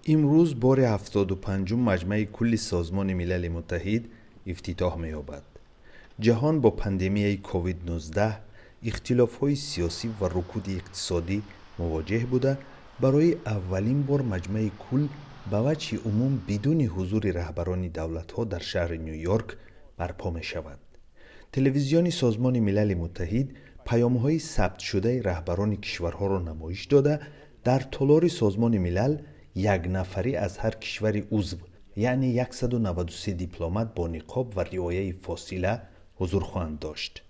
Имрӯз бори 75-ум Маҷмаи кулли Созмони Милали Муттаҳид ифтитоҳ меёбад. Ҷаҳон бо пандемияи COVID-19, ихтилофҳои сиёсӣ ва рукуди иқтисодӣ мувоҷеҳ буда, барои аввалин бор Маҷмаи кулл ба ваҷҳи умум бидуни ҳузури раҳбарони давлатҳо дар шаҳри Ню-Йорк барпо мешавад. Телевизиони Созмони Милали Муттаҳид паёмҳои сабтшудаи раҳбарони кишварҳоро намоиш дода, дар толори Созмони Милал як нафарӣ аз ҳар кишвари узв, яъне 193 дипломат, бо ниқоб ва риояи фосила ҳузур хоҳанд дошт.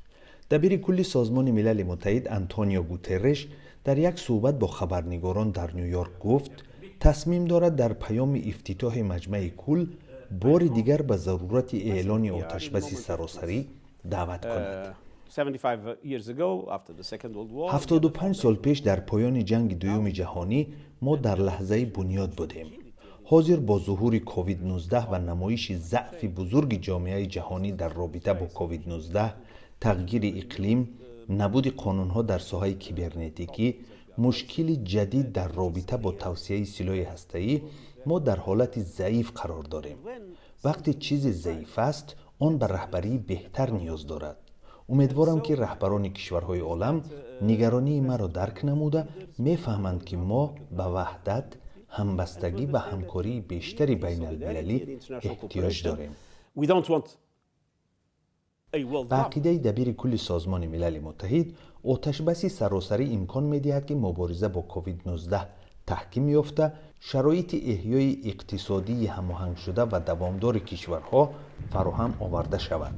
Дабири кулли Созмони Милали Муттаҳид Антонио Гутерреш дар як суҳбат бо хабарнигорон дар Ню-Йорк гуфт, тасмим дорад дар паёми ифтитоҳи Маҷмаи кулл бори дигар ба зарурати эълони оташбаси саросарӣ даъват кунад. 75 сол пеш, дар поёни Ҷанги Дуюми Ҷаҳонӣ, мо дар лаҳзаи бунёд будем. Ҳозир бо зуҳури COVID-19 ва намоиши заъфи бузурги ҷомеаи ҷаҳонӣ дар робита бо COVID-19, тағйири иқлим, набуди қонунҳо дар соҳаи кибернетикӣ, мушкили ҷадид дар робита бо тавсеаи силоҳи ҳастаӣ, мо дар ҳолати заиф қарор дорем. Вақте чизе заиф аст, он ба раҳбарии беҳтар ниёз дорад. Умедворам, ки раҳбарони кишварҳои олам нигаронии маро дарк намуда, мефаҳманд, ки мо ба ваҳдат, ҳамбастагӣ ва ҳамкории бештари байналмилалӣ эҳтиёҷ дорем. Ба ақидаи дабири кулли Созмони Милали Муттаҳид, оташбаси саросарӣ имкон медиҳад, ки мубориза бо COVID-19 таҳким ёфта, шароити эҳёи иқтисодии ҳамоҳангшуда ва давомдори кишварҳо фароҳам оварда шавад.